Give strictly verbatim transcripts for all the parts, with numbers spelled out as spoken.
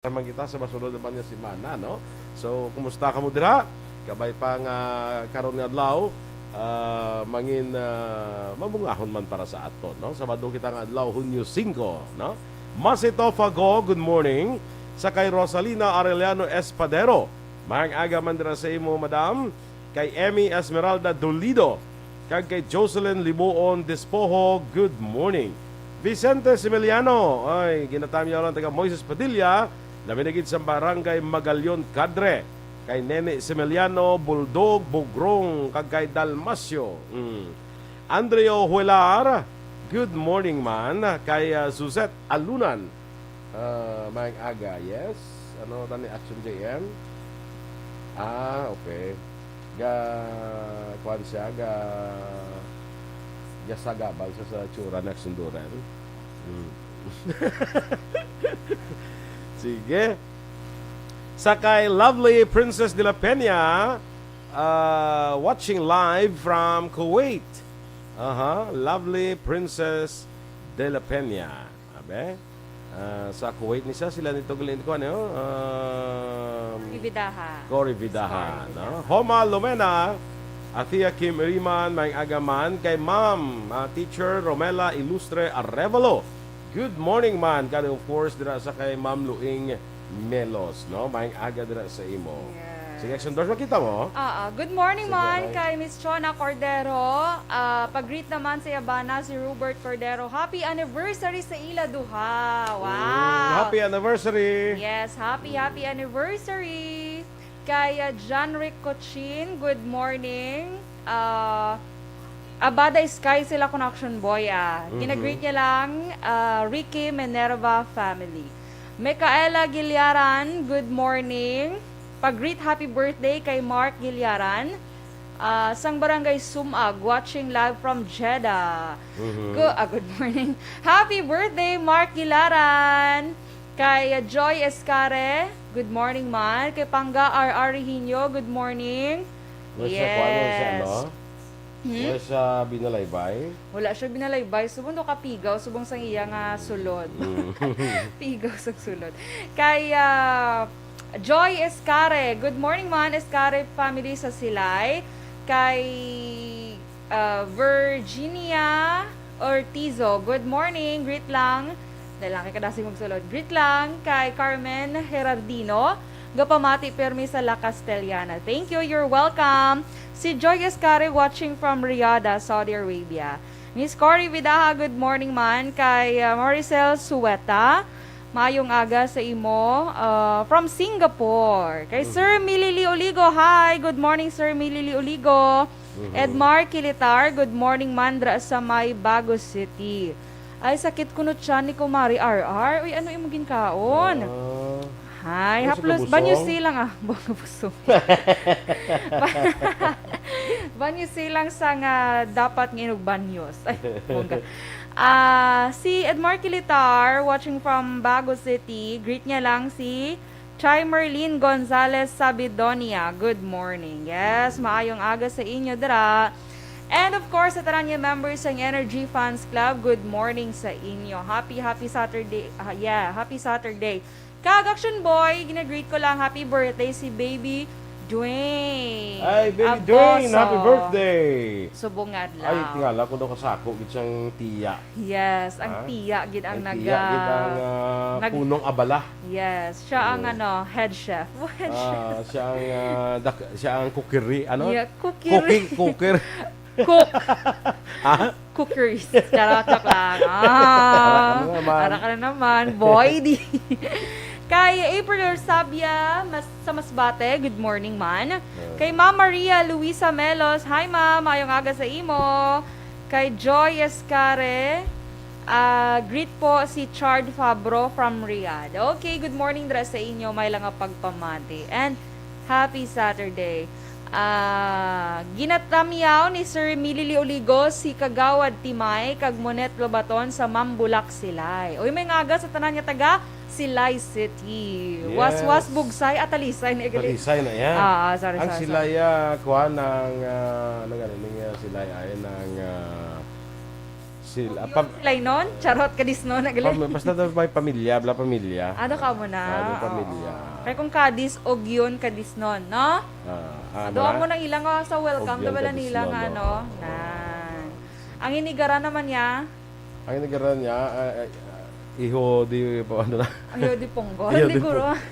Naman kita sa masunod naman nga semana, no? So, kumusta kamo dira? Kabay pa nga karon nga adlaw, ah, mangin, ah, mabungahon man para sa aton, no? Sabado kita nga adlaw, Hunyo singko, no? Masitofa Go, good morning. Sa kay Rosalina Arellano Espadero, maayong aga man dira sa imo, madam. Kay Emmy Esmeralda Dolido, kag kay Jocelyn Libuon Despojo, good morning. Vicente Simeliano, ay, ginatamyaw lang, taga Moises Padilla, labi na gid sa Barangay Magallon, Cadre. Kay Nene Simeliano, Buldog, Bugrong, kag kay Dalmacio. Mm. Andreo Huelar, good morning man. Kay, ah, Suzette Alunan, ah, maayong aga, yes. Ano tani, Action J M? Ah, okay. Ga, kuwan siya, ga, gasagabal siya sa tsura ni Action Duran. Hmm. Sige. Sa kay Lovely Princess de la Peña, ah, watching live from Kuwait. Aha, Lovely Princess de la Peña. Abe? Ah, sa Kuwait ni siya, sila nito galing ko, ano? Um, Ibidaha. Cory Vidaha, no? Homa Lomena, Athea Kim Iriman, maayong aga man kay Ma'am, ah, Teacher Romela Ilustre Arevalo. Good morning man. Kani, of course, dira sa kay Ma'am Luing Melos, no? Maayong aga dira sa imo. Yes. Sige, Action Doors, makita mo? Ah, ah. Good morning Sige, man hi. Kay Miss Chona Cordero. Ah, pag-greet naman sa iya bana si Robert Cordero. Happy anniversary sa ila duha. Wow. Mm, happy anniversary. Yes, happy, happy anniversary. Kay, ah, John Rick Cochin, good morning. Ah, Abada Sky sila, Connection Boy, ah. Mhm. Ginagreet niya lang, ah, Ricky Minerva family. Micaela Giliaran, good morning. Pag-greet happy birthday kay Mark Giliaran, ah, sang Barangay Sumag, watching live from Jeddah. Mhm. Go, ah, good morning. Happy birthday, Mark Giliaran. Kay, ah, Joy Escare, good morning man. Kay Pangga R R Rehinio, good morning. Wala siya, kuwan, wala siya, Yes. no? Hmm? Wala siya binalaybay. Wala siya binalaybay. Subong daw kapigaw, subong sang iya nga sulod. Mm. Pigaw sang sulod. Kay, ah, Joy Escare. Good morning, man. Escare family sa Silay. Kay, ah, Virginia Ortizo. Good morning. Greet lang. Dahil lang kay kadasig magsulod. Greet lang kay Carmen Herardino. Gapamati permi sa La Castellana. Thank you. You're welcome. Si Joy Escare watching from Riyadh, Saudi Arabia. Miss Cory Vidaha, good morning man. Kay, ah, Maricel Sueta, maayong aga sa imo, ah, from Singapore. Kay Sir Milili Oligo, hi. Good morning, Sir Milili Oligo. Mhm. Edmar Kilitar, good morning man dra sa may Bago City. Ay, sakit kuno tiyan ni Kumari R R. Uy, ano imo ginkaon? Ah. Hi, Ano sa haplos, kabusong? Banyusi lang ah. Banyusi. Banyusi lang sa nga dapat nga inog banyos. Ay, bongga. Ah, si Edmar Kilitar, watching from Bago City, greet niya lang si Chai Merlin Gonzalez Sabidonia. Good morning. Yes, maayong aga sa inyo dira. And of course, sa tanan nga members sang Energy Fans Club, good morning sa inyo. Happy, happy Saturday. Ah, yeah, happy Saturday. Kag Action Boy, ginagreet ko lang, happy birthday si Baby Dwayne. Ay, Baby Aboso. Dwayne, happy birthday! Subong nga adlaw. Ay, tingala ko daw kasako gid siyang tiya. Yes, ang Ah? tiya gid ang Ang naga... tiya gid ang, ah, nag- punong abala. Yes, siya ang Oo. ano, head chef. Head chef. Ah, siya ang, ah, dak- siya ang kukiri, ano? Yeah, kukiri. Cooking, cooker. Cook. Ah? Cookeries. Charot, joke lang. Ah, Ara ka na naman. Ara ka na naman. Boy, di. Kay April Sabia, mas, sa Masbate, good morning man. Ah. Kay Ma'am Maria Luisa Melos, hi ma'am, maayong aga sa imo. Kay Joy Escare, ah, greet po si Chard Fabro from Riyadh. Okay, good morning dira sa inyo, may lang nga pagpamati. And happy Saturday. Ah, ginatamyaw ni Sir Milili Oligo si Kagawad Timay kag Monet Lobaton sa Mambulak, Silay. Uy, maayong aga sa tanan nga taga Silay City. Yes. Waswas, Bugsay, at Talisay na igali. Talisay na yan. Ah, ah, sorry, Ang sorry, Silay, sorry. Ah, kuha ng, ah, ano gani, ning, ah, Silay ay ng, ah, Sila, pam- Sila nun? Charot, kadisnon na gali. Pam-, basta daw may pamilya, bla pamilya. Ado ka mo na. Ado Oo. pamilya. Kay kung kadis, ugyon, kadisnon, no? Ah, ah, Ado mo na? mo nang ilang, oh, sa welcome, Ugyon, tabala nila kadisnon, nga, no? no? Nan. Ang inigaran naman niya? Ang inigaran niya, ah, ah, iho di, pa-, ano na? Ang iyo di punggol, Iyo di di guro. pung-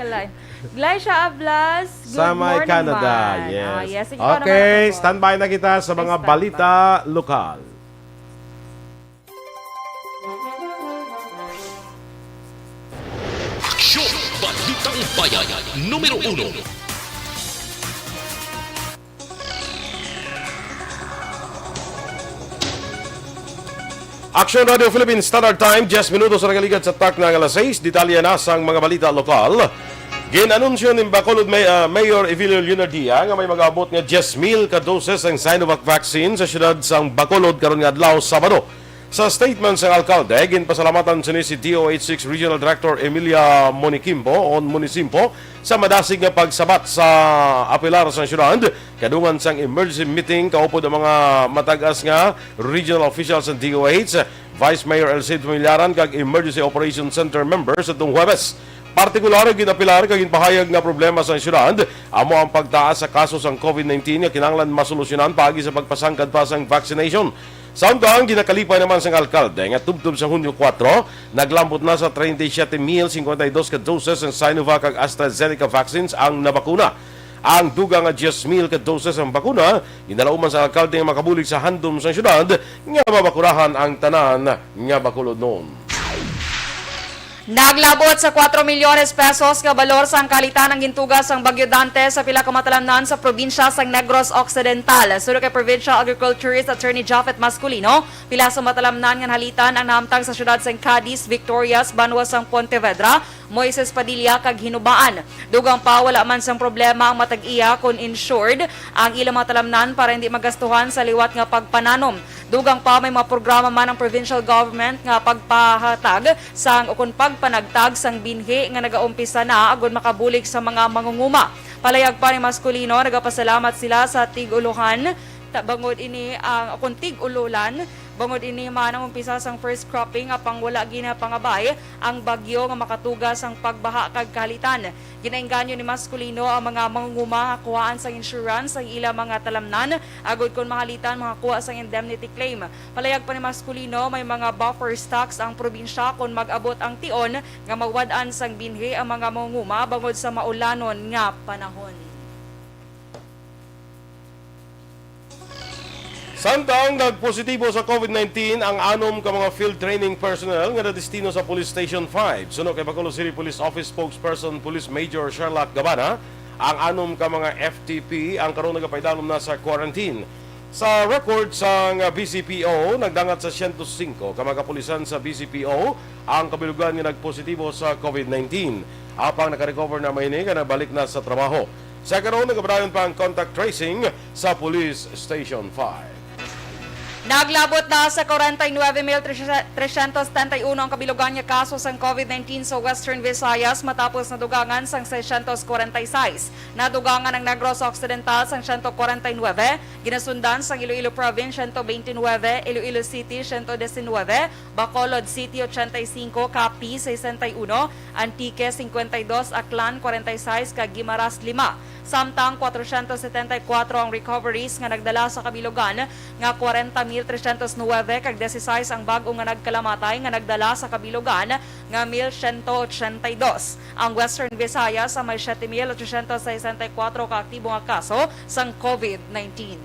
Kalay. Glycia Ablas, good Sa may morning, Canada, man. yes. Ah, yes, sige, Okay, ano, ano, standby na kita sa mga Ay, standby. balita lokal. Aksyon! Balitang Bayan, numero uno. Aksyon Radio Philippines Standard Time, diyes minutos ang nagaligat sa takna nga alas sais. Detalye na sang mga balita lokal. Gin-anunsyo ni Bacolod May-, ah, Mayor Evelio Leonardia nga may mag-abot nga diyes mil ka doses ang Sinovac vaccine sa siyudad sang Bacolod karon nga adlaw, Sabado. Sa statement sang alkalde, ginpasalamatan sini si D O H six Regional Director Emilia Moniquimbo o Monisimpo sa madasig nga pagsabat sa apelar sang siyudad. Kadungan sang emergency meeting, kaupod ang mga matag-as nga regional officials sa D O H, Vice Mayor El Cid Familiaran, kag Emergency Operations Center members atong Huwebes. Partikular nga ginapilar kag ginpahayag nga problema sa siyudad amo ang pagtaas sa kaso sang COVID nineteen nga kinahanglan masolusyonan paagi sa pagpasangkad pa sang vaccination. Samtang ginakalipay naman sang alkalde nga tubtob sa Hunyo kuwatro, naglambot na sa treinta y siete mil cincuenta y dos ka doses sang Sinovac kag AstraZeneca vaccines ang nabakuna. Ang dugang nga diyes mil ka doses sang bakuna ginalauman sa alkalde nga makabulig sa handom sang syudad nga mabakunahan ang tanan nga Bacolodnon. Naglabot sa kuwatro milyones pesos nga balor sang kahalitan ang gintuga sang Bagyo Dante sa pila ka matalamnan sa probinsya sang Negros Occidental. Suno kay Provincial Agriculturist Attorney Japhet Masculino, pila sa matalamnan nga nahalitan ang nahamtang sa syudad sang Cadiz, Victorias, banwa sang Pontevedra, Moises Padilla, kag Hinubaan. Dugang pa, wala man sang problema ang matag iya kon insured ang ilang mga talamnan para hindi magastuhan sa liwat nga pagpananom. Dugang pa, may mga programa man ang provincial government nga pagpahatag sang ukon pagpanagtag sang binhi nga nagaumpisa na agud makabulig sa mga mangunguma. Palayag pa ni Masculino, nagapasalamat sila sa tig-ulohan ta-, bangod ini ang, ukon tig-ulolan, bangod ini man ang umpisa sang first cropping, apang wala ginapangabay ang bagyo nga makatuga sang pagbaha kag kahalitan. Ginaengganyo ni Masculino ang mga mangunguma nga kuhaan sang insurance ang ila mga talamnan, agud kon mahalitan makakuha sang indemnity claim. Palayag pa ni Masculino, may mga buffer stocks ang probinsya kon mag-abot ang tion nga mawad-an sang binhi ang mga mangunguma bangod sa maulanon nga panahon. Samtang nagpositibo sa COVID nineteen ang anom ka mga field training personnel nga nadestino sa Police Station five. Suno kay Bacolod City Police Office Spokesperson Police Major Sherlock Gabana, ang anom ka mga F T P ang karon nagapaidalom na sa quarantine. Sa record sang B C P O, nagdangat sa siyento singko ka mga kapulisan sa B C P O ang kabilugan nga nagpositibo sa COVID nineteen. Apang nakarecover na man ini nga nabalik na sa trabaho. Sa karon, nagapadayon pa ang contact tracing sa Police Station five. Naglabot na sa kwarenta y nuebe mil trescientos setenta y uno ang kabilugan nga kaso sang COVID nineteen sa Western Visayas matapos nadugangan sang seiscientos kwarenta y seis. Nadugangan ang Negros Occidental sang siyento kwarenta y nuebe, ginasundan sang Iloilo Province siyento beintinuebe, Iloilo City siyento diecinuebe, Bacolod City ochenta y cinco, Capiz sesenta y uno, Antique cincuenta y dos, Aklan kwarenta y seis, kag Guimaras lima. Samtang kwatrocientos setenta y kuwatro ang recoveries nga nagdala sa kabilugan nga kwarenta mil trescientos nuebe kag dieciséis ang bag-o nga nagkalamatay nga nagdala sa kabilugan nga mil siyento ochenta y dos. Ang Western Visayas may siyete mil ochocientos sesenta y kuwatro ka aktibo nga kaso sang COVID nineteen.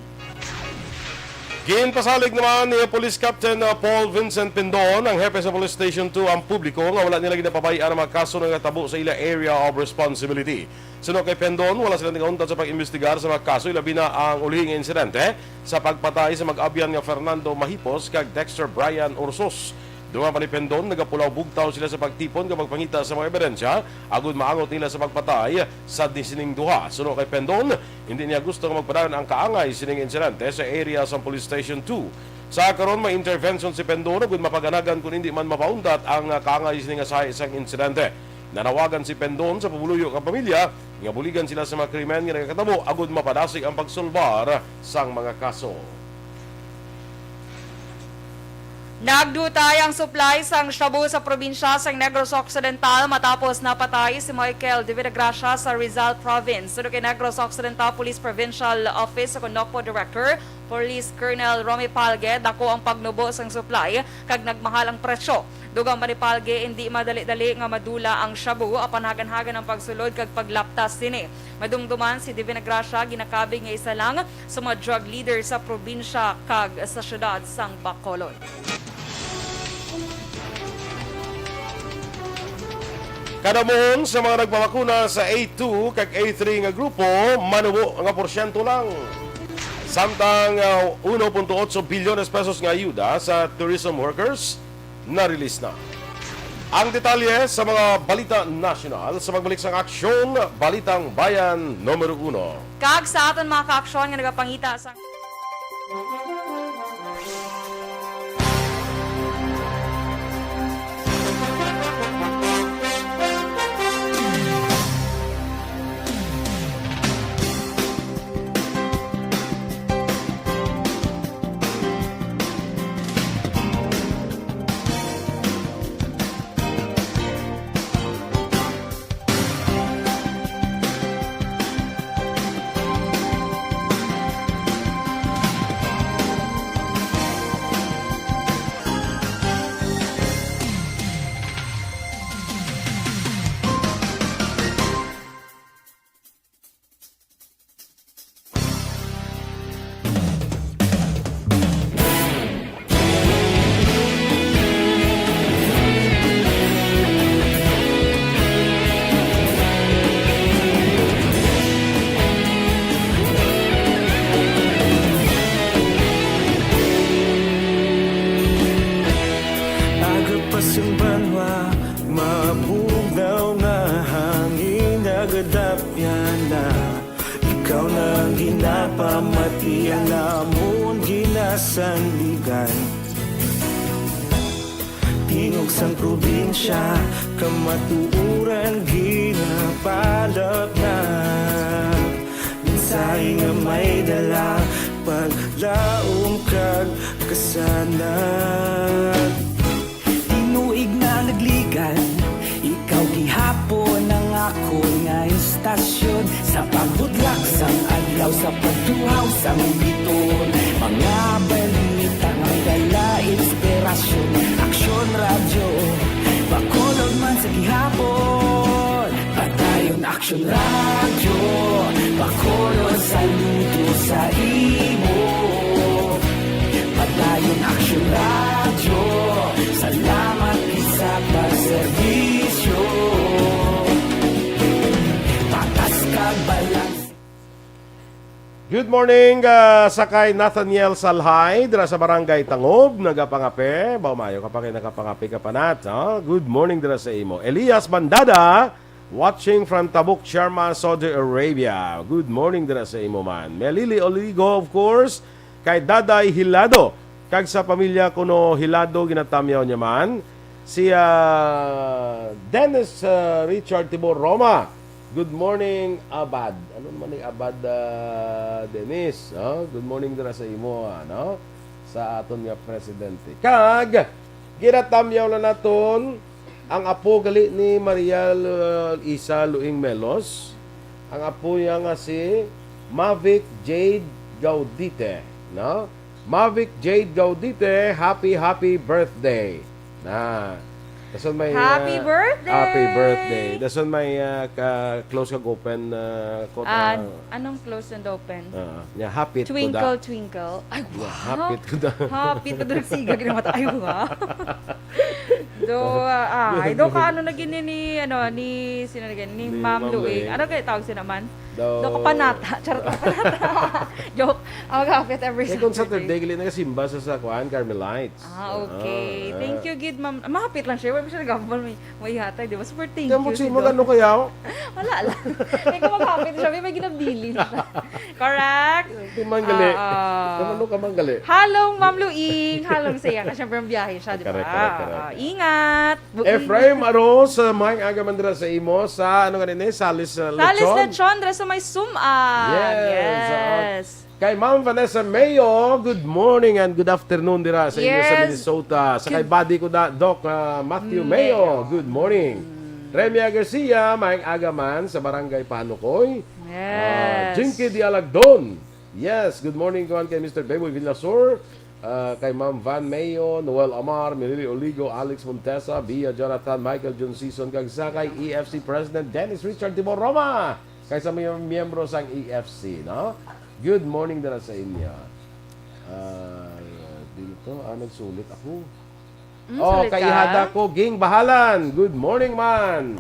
Ginpasalig naman ni Police Captain, uh, Paul Vincent Pindon, ang hepe sa Police Station two, ang publiko nga wala nila ginapabay-an ang mga kaso nga nagtabo sa ila area of responsibility. Suno kay Pindon, wala sila nagauntat sa pag-imbestigar sa mga kaso, ilabi na ang ulihi nga insidente sa pagpatay sa mag-abyan nga Fernando Mahipos kag Dexter Brian Ursos. Dugang pa ni Pindon, nagapulaw bugtaw sila sa pagtipon kag pagpangita sa mga ebidensya agud maangot nila sa pagpatay sa sining duha. Suno kay Pindon, hindi niya gusto nga magpadayon ang kaangay sining insidente sa area sang Police Station two. Sa karon, may intervention si Pindon agud mapaganagan kon hindi man mapauntat ang, ah, kaangay sining nga sahi sang insidente. Nanawagan si Pindon sa pumuluyo kag pamilya nga buligan sila sa mga krimen nga nagakatabo agud mapadasig ang pagsulbar sang mga kaso. Nagdutay ang supply sang shabu sa probinsya sang Negros Occidental matapos napatay si Michael de Villagracia sa Rizal Province. Suno kay Negros Occidental Police Provincial Office o kon NOCPO Director, Police Colonel Romy Palge, dako ang pagnubo sang supply kag nagmahal ang presyo. Dugang pa ni Palge, indi madali-dali nga madula ang shabu, apan hagan-hagan ang pagsulod kag paglaptas sini. Madumduman, si de Villagracia ginakabig nga isa lang sa mga drug leader sa probinsya kag sa siyudad sang Bacolod. Kada muhon sa mga nagpabakuna sa A two kag A three nga grupo, manubo nga porsyento lang. Samtang, ah, uno punto otso bilyones pesos nga ayuda sa tourism workers na-release na. Ang detalye sa mga balita nasyonal sa pagbalik sang Aksyon, Balitang Bayan numero uno. Kag sa aton mga kaaksyon nga nagapangita sa Aga pa sing banwa, mabugnaw nga hangin, nagadapyan na. Ikaw na ang ginapamati, ang amon ginasandigan. Tingog sang probinsya, kamatuoran ginapalapnat. Mensahe nga may dala, paglaom kag kasanag. Tinuig na nagligan, ikaw gihapon ang akon nga istasyon. Sa pagbudlak sang adlaw, sa pagtuhaw sang biton, mga balita nga may dala inspirasyon. Aksyon Radyo, Bacolod man sa gihapon. Padayon Aksyon Radyo, Bacolod saludo sa imo. Padayon Aksyon Radyo, salamat gid sa pagserbisyo. Patas kag balanse. Good morning, ah, sa kay Nathaniel Salhay, dira sa Barangay Tangob, nagapangape. Ba, maayo ka pa kay nakapangape ka pa, Nat, ha? Good morning dira sa imo. Elias Bandada, watching from Tabuk, Sharma, Saudi Arabia. Good morning dira sa imo man. Melili Oligo, of course, kay Daday Hilado, kag sa pamilya kuno Hilado, ginatamyaw niya man. Si, ah, Dennis, ah, Richard Tibor Roma. Good morning, Abad. Ano naman ni Abad, ah, Dennis? Oh, good morning dira sa imo, ano? Sa aton nga presidente. Kag, ginatamyaw na naton ang apo gali ni Maria Lu-, Isa Luing Melos. Ang apo niya nga si Mavic Jade Gaudite, no? Mavic Jade Gaudite, happy, happy birthday. Na. Dason may, Happy ah, birthday! Happy birthday. Dason may, ah, ka-, close kag open, ah, ko-, Ah, ah, anong close and open? Ah, nya, hapit ko da. Twinkle, twinkle. Ay, wow! Nya, hapit ko da. Hapit ko da, nagsiga, ginamata. Ay, wow! Do, ah, ah, ay, do ka, ano na gini ni, ano, ni, sino na gini? Ni Ni Ma'am Ma'am Luing. Luing. Ano kaya tawag siya naman? Do. Do ka panata. Charot, ka panata. Joke. Ang maghapit every Saturday. Eh, kung Saturday, gali nagasimba sa, sa kuan, Carmelite. Ah, okay. Oo, ah. Thank you, gid, ma'am. Ah, mahapit lang siya. Wala siya nagambal. May, may hatay, di ba? Super thank you, Sido. Kaya mo, ano kaya? Wala lang. Kaya kung maghapit siya, may, may ginabilin siya. Correct? Di man gali. Ah, ah. Di man ka man gali. Halong, Ma'am Luing. Halong sa iya. Kasi syempre, ang biyahe siya, di ba? Correct, correct, correct. Ah, ingat. Buing. Ephraim Aros, uh, may aga man dira sa imo sa, ano nga ni, Salis, uh, Salis Lechon? Lechon, dira sa may Sum-an. Yes, uh, Yes. Kay Ma'am Vanessa Mayo, good morning and good afternoon dira sa inyo sa Yes. Minnesota. Sa kay Good buddy ko na, Doc, ah, Matthew Mayo. Mayo, good morning. Remia Garcia, maayong aga man sa Barangay Pahanukoy. Ah, Yes. Jinky Dialagdon. Yes, good morning kuan kay Mister Beboy Villasor, ah, kay Ma'am Van Mayo, Noel Amar, Milili Oligo, Alex Montesa, Bia Jonathan, Michael John Season, kag sa kay E F C President Dennis Richard Timor Roma. Kay sa mga miyembro sang E F C, no? Good morning dira sa inyo. Ah, dito, ah, nagsulit ako. Mm, Oh, sulit kay ka? Ihada ko, Ging Bahalan. Good morning, man.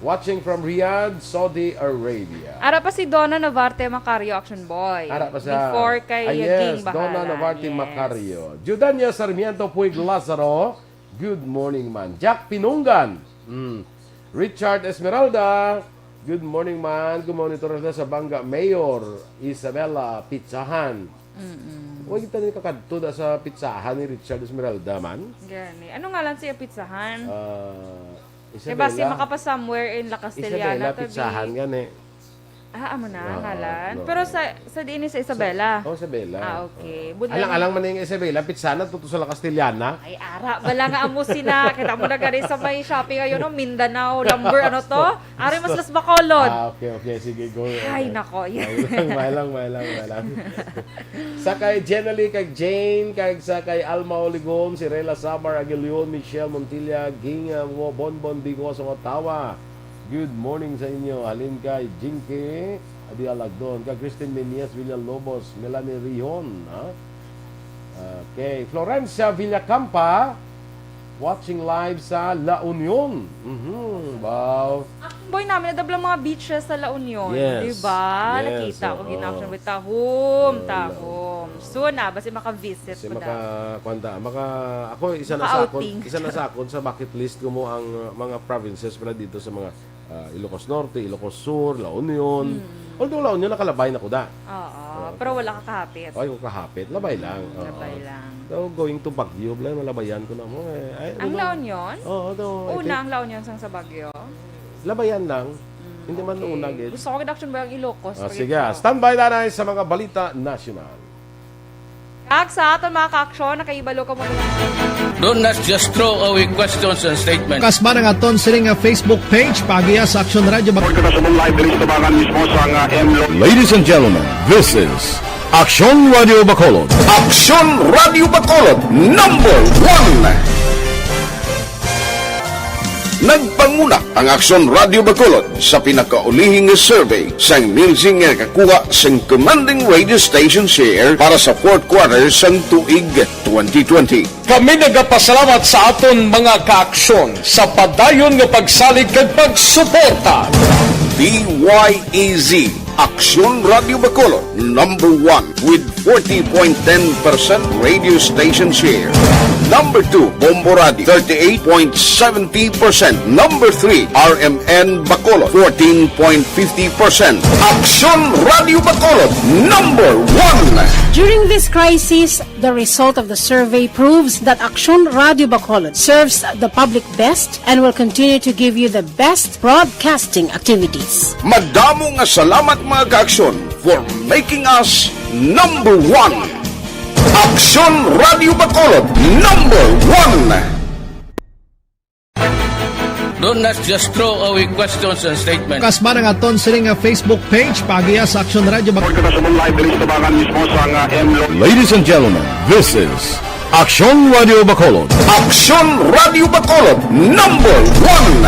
Watching from Riyadh, Saudi Arabia. Ara pa si Donna Navarte Macario, Action Boy. Ara pa sa Before kay Ah, yes, Ging Donna Bahalan, Navarte yes. Macario. Judania Sarmiento Puig Lazaro. Good morning, man. Jack Pinunggan. Mm. Richard Esmeralda. Good morning, man. Gumonitor na sa Banga Mayor Isabela Pizzahan. Mm-mm. Wa kita ni kakadto da sa pizzahan ni Richard Esmeralda, man. Gani. Ano ngalan siya pizzahan? Ah, Kay basi Isabela. Makapa somewhere in La Castellana Isabela to be. Pizzahan, gani. Ah, amo na, Oo, ngalan. No. Pero sa, sa diin ni sa Isabela? Sa, oh, Isabela. Ah, okay. Oo. Bulan Alang-alang man yung Isabela, pizzahan na to, to sa La Castellana. Ay, ara, bala nga amo sina. Kita mo na gani sa may shopping ngayon, no? Mindanao, lumber, ano to? Ari mas Las Bacolod. Ah, okay, okay. Sige, go. Ay, Okay. nako, yan. May lang, may lang, may lang, may lang. Sa kay Jenalie, kag Jane, kag sa kay Alma Oligom, si Rela Sabar Aguilion, Michelle Montilla, Ging, uh, Bonbon Bigo sa Ottawa. Good morning sa inyo. Halin kay Jinky Adialagdon, kag Christine Menias Villalobos, Melanie Rion, ha? Okay. Florencia Villacampa, watching live sa La Union. Mhm, wow. Boy namin, nadablang mga beaches sa La Union. Yes. Di ba? Yes, Nakita ko, oo. Ginaction with Tahom, Oo, Tahom. Soon na, basi maka-visit Kasi ko maka, daw. Kwanta, maka, ako, isa na sa akon, Maka-outing. isa na sa akon sa bucket list ko mo ang, uh, mga provinces pala dito sa mga, uh, Ilocos Norte, Ilocos Sur, La Union. Hmm. Although La Union, nakalabay na ko da. Oo, Oo. pero wala ka kahapit. Ay, ko kahapit. Labay lang. Hmm, Oo. labay lang. So, going to Baguio, bala, malabayan ko na mo. Eh. Ay, Ang ano La na? Union? Oo, to, I Una think ang La Union sang sa Baguio? Labayan lang. Hmm, Hindi man okay. una, gid. Gusto ko gid action ba ang Ilocos? Ah, Pag sige, ito. ah. Standby na na sa mga balita nasyonal. Kag sa aton mga ka-aksyon, nakahibalo ka mo. Do not just throw away questions and statements. Kasba ang aton sini nga Facebook page, paagi sa Aksyon Radio Bacolod. Report ko na sa mong live diri sa tabangan mismo sa nga M Lo- Ladies and gentlemen, this is Aksyon Radio Bacolod. Aksyon Radio Bacolod, number one. Nagpanguna ang Aksyon Radio Bacolod sa pinakaulihi nga survey sang Nielsen nga nakakuha sang commanding radio station share para sa fourth quarter sang tuig twenty twenty. Kami nagapasalamat sa aton mga kaaksyon sa padayon nga pagsalig kag pagsuporta. D Y E Z, Aksyon Radio Bacolod, number one with forty point ten percent radio station share. Number two, Bombo Radio, thirty-eight point seventy percent. Number three, R M N Bacolod, fourteen point fifty percent. Aksyon Radio Bacolod, number one. During this crisis, the result of the survey proves that Aksyon Radio Bacolod serves the public best and will continue to give you the best broadcasting activities. Madamo nga salamat, mga kaaksyon, for making us number one. Aksyon Radio Bacolod, number one. Do not just throw away questions and statements. Kasba ang aton sini nga Facebook page, paagi sa Aksyon Radio Bak- Report ko na sa mong live diri sa tabangan mismo sa nga M Lo- Ladies and gentlemen, this is Aksyon Radio Bacolod. Aksyon Radio Bacolod, number one.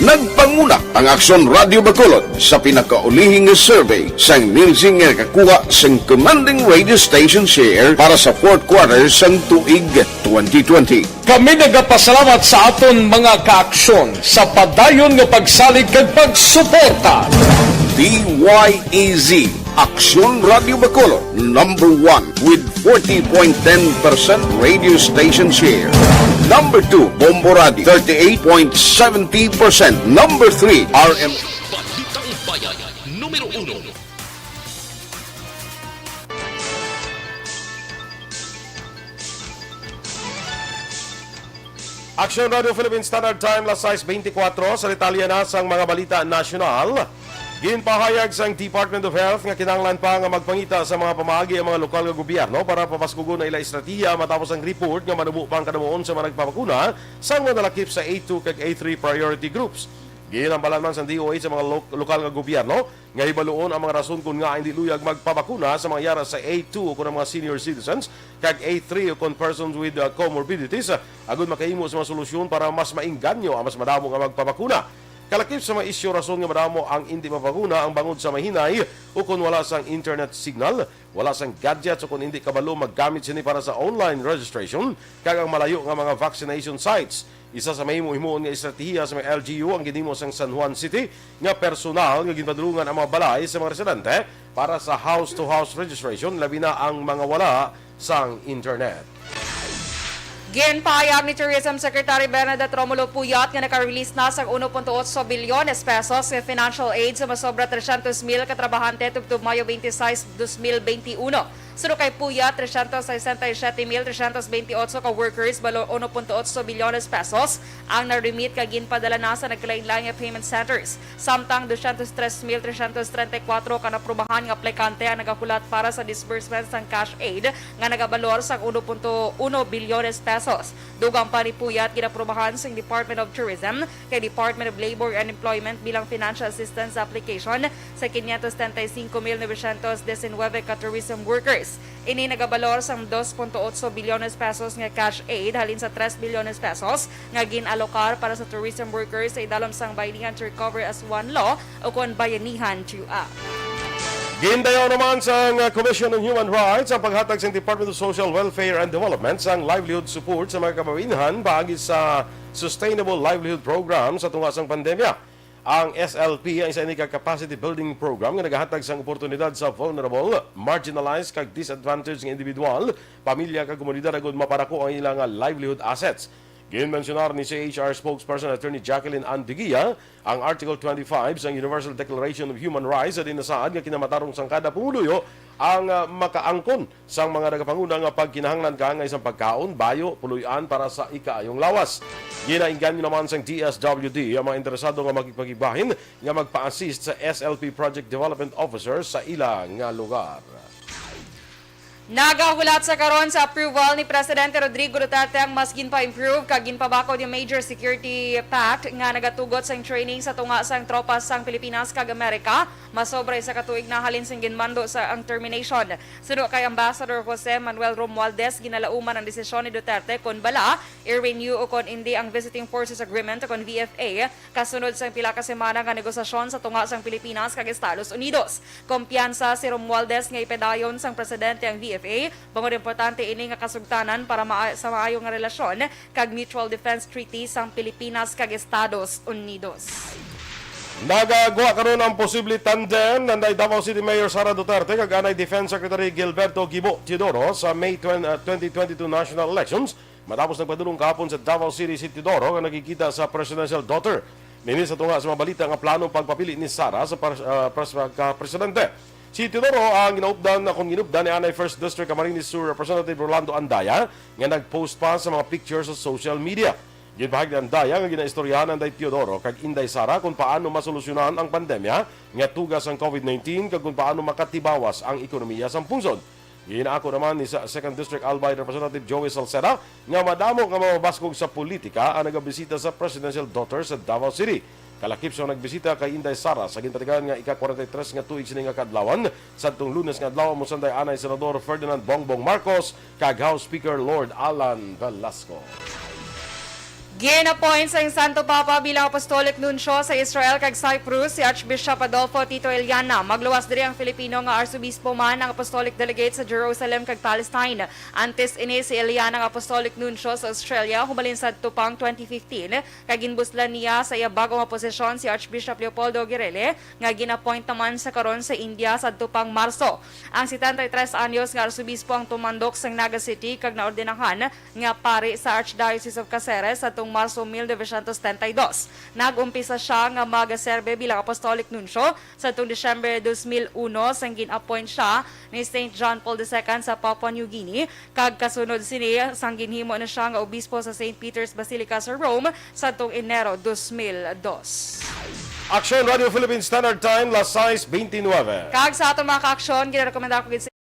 Nagpanguna ang Aksyon Radio Bacolod sa pinakaulihi nga survey sang Nielsen nga nakakuha sang commanding radio station share para sa fourth quarter sang tuig twenty twenty. Kami nagapasalamat sa aton mga kaaksyon sa padayon nga pagsalig kag pagsuporta. D Y E Z, Aksyon Radio Bacolod, number one with forty point ten percent radio station share. Number two, Bombo Radio, thirty-eight point seventy percent. Number three, R M Balitang Bayan, numero uno. Aksyon Radio Philippine Standard Time, las sais beintikwatro. Sa detalye na sang mga balita nasyonal, Ginpahayag sang Department of Health nga kinahanglan pa nga magpangita sa mga pamaagi ang mga lokal nga gobyerno para pabaskugon ang ila estratehiya matapos ang report nga manubo pa ang kadamuon sa mga nagpabakuna sang mga nalakip sa A two kag A three priority groups. Ginhambalan man sang D O H sa mga lo-, lokal nga gobyerno nga hibaluon ang mga rason kon ngaa hindi luyag magpabakuna sa mga yara sa A two o kon ang mga senior citizens kag A three o kon persons with, uh, comorbidities, uh, agud makahimo sa mga solusyon para mas maingganyo ang mas madamo nga magpabakuna. Kalakip sa mga isyu, rason nga madamo ang indi mapabakuna ang bangod sa mahinay o kon wala sang internet signal, wala sang gadgets o kon indi kabalo maggamit sini para sa online registration, kag ang malayo nga mga vaccination sites. Isa sa mahimo-himoon nga estratehiya sa mga L G U ang ginhimo sang San Juan City nga personal nga ginpadulungan ang mga balay sa mga residente para sa house-to-house registration, labi na ang mga wala sang internet. Ginpahayag ni Tourism Secretary Bernadette Romulo Puyat nga naka-release na sang uno punto otso bilyones pesos nga financial aid sa masobra trescientos mil ka trabahante tubtob Mayo twenty-six, dos mil twenty-one. Suno kay Puyat, trescientos sesenta y siete mil trescientos veintiocho ka workers, balo uno punto otso bilyones pesos ang na-remit kag ginpadala na sa nagkalainlain nga payment centers. Samtang doscientos tres mil trescientos treinta y cuatro ka naprubahan nga aplikante ang nagahulat para sa disbursement sang cash aid nga nagabalor sang uno punto uno bilyones pesos. Dugang pa ni Puyat, ginaprubahan sang Department of Tourism kag Department of Labor and Employment bilang financial assistance application sa quinientos setenta y cinco mil novecientos diecinuebe ka tourism workers. Ini nagabalor sang dos punto otso bilyones pesos nga cash aid halin sa tres bilyones pesos nga gin-alokar para sa tourism workers sa idalom sang Bayanihan to Recover as One Law o kon Bayanihan two Act. Gindayaw naman sang Commission on Human Rights ang paghatag sang Department of Social Welfare and Development sang livelihood support sa mga kababainhan paagi sa Sustainable Livelihood Program sa tunga sang pandemya. Ang S L P ang isa ini ka capacity building program nga nagahatag sang oportunidad sa vulnerable, marginalized, kag disadvantaged nga individual, pamilya, kag komunidad agud mapadako ang ila nga livelihood assets. Ginmensyonar ni C H R spokesperson Attorney Jacqueline Ann Digia ang Article twenty-five sang Universal Declaration of Human Rights sa dinasaad nga kinamatarong sang kada pumuluyo ang, ah, makaangkon sang mga nagapanguna nga pagkinahanglan kaangay sang pagkaon, bayo, puloy-an para sa ikaayong lawas. Ginainganyo naman sang D S W D ang mga interesado nga makigpakigbahin nga magpa-assist sa S L P Project Development Officer sa ila nga lugar. Nagahulat sa karon sa approval ni Presidente Rodrigo Duterte ang mas ginpa-improve kag ginpabakod nga Major Security Pact nga nagatugot sang training sa tunga sang tropa sang Pilipinas kag Amerika. Masobra isa ka tuig na halin sing ginmando sa ang termination. Suno kay Ambassador Jose Manuel Romualdez, ginalauman ang desisyon ni Duterte kon bala i-renew o kon indi ang Visiting Forces Agreement o kon V F A, kasunod sang pila ka semana nga negosasyon sa tunga sang Pilipinas kag Estados Unidos. Kumpiyansa si Romualdez nga ipadayon sang presidente ang V F A, bangod importante ini nga kasugtanan para maa-, sa maayo nga relasyon kag Mutual Defense Treaty sang Pilipinas kag Estados Unidos. Nagagwa karon ang posible tandem nanday Davao City Mayor Sara Duterte kag anay Defense Secretary Gilberto Gibo Teodoro sa May twenty, uh, twenty twenty-two national elections, matapos nagpadulong kahapon sa Davao City si Teodoro nga nagkikita sa presidential daughter. Nini sa tunga sa mga balita nga plano pagpapili ni Sara sa pres-, uh, pres-, ka presidente. Si Teodoro ang ginaupdan, akong ginupdan ni anay First District Camarines Sur Representative Rolando Andaya, nga nag-post pa sa mga picture sa social media. Ginpahayag ni Andaya nga ginaistoryahan ni Teodoro kag Inday Sara kung paano masolusyonan ang pandemya nga tuga sang COVID nineteen kag kung paano makatibawas ang ekonomiya sang pungsod. Ginaako naman ni sa Second District Albay Representative Joey Salceda nga madamo nga mababaskog sa politika ang nagabisita sa presidential daughter sa Davao City. Kalakip sa nagbisita kay Inday Sara sa ginpatigayon nga ika-kwarenta y tres nga tuig sini nga kaadlawan, sadtong Lunes nga adlaw, mosanday anay Senador Ferdinand Bongbong Marcos kag House Speaker Lord Alan Velasco. Gin-appoint sang Santo Papa bilang Apostolic Nuncio sa Israel kag Cyprus si Archbishop Adolfo Tito Iliana. Magluwas diri ang Filipino nga Arsobispo man ang Apostolic Delegate sa Jerusalem kag Palestine. Antes ini, si Iliana ang Apostolic Nuncio sa Australia hubalin sadto pang twenty fifteen, kag ginbuslan niya sa iya bag-o nga posisyon si Archbishop Leopoldo Aguirrele, nga gin-appoint naman sa karon sa India sadto pang Marso. Ang setenta y tres anyos nga arsobispo ang tumandok sang Naga City kag naordinahan nga pari sa Archdiocese of Caceres sadtong Marso mil novecientos setenta y dos. Nag-umpisa siya nga magaserbe bilang Apostolic Nuncio sadtong Disyembre dos mil uno, sang gin-appoint siya ni Saint John Paul the Second sa Papua New Guinea, kag kasunod sini sang ginhimo na siya nga obispo sa Saint Peter's Basilica sa Rome sadtong Enero dos mil dos. Aksyon Radio Philippine Standard Time, las sais bente nuebe. Kag sa aton mga ka-aksyon, ginarekomenda ko gid sa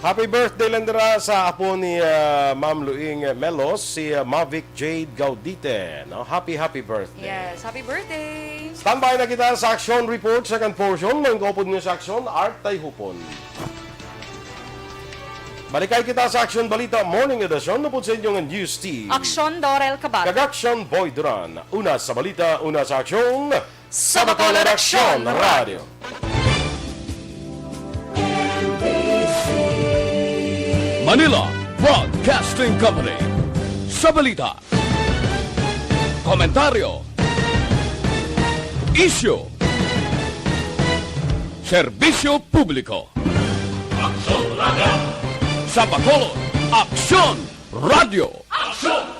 Happy birthday lang dira sa apo ni, ah, Ma'am Luing Melos, si, ah, Mavic Jade Gaudite, no? Happy, happy birthday. Yes, happy birthday! Standby na kita sa action report, second portion. May gopod nga sa action, Art Tayhupon. Balikay kita sa Action Balita Morning Edition, upod sa inyong news team. Action Dorel Cabate. Kag Action Boy Duran. Una sa balita, una sa aksyon. Sa Bacolod Aksyon Radio. Manila Broadcasting Company. Sa balita, komentaryo, isyu, serbisyo publiko. Aksyon Radio. Sa Bacolod, Aksyon Radio. Aksyon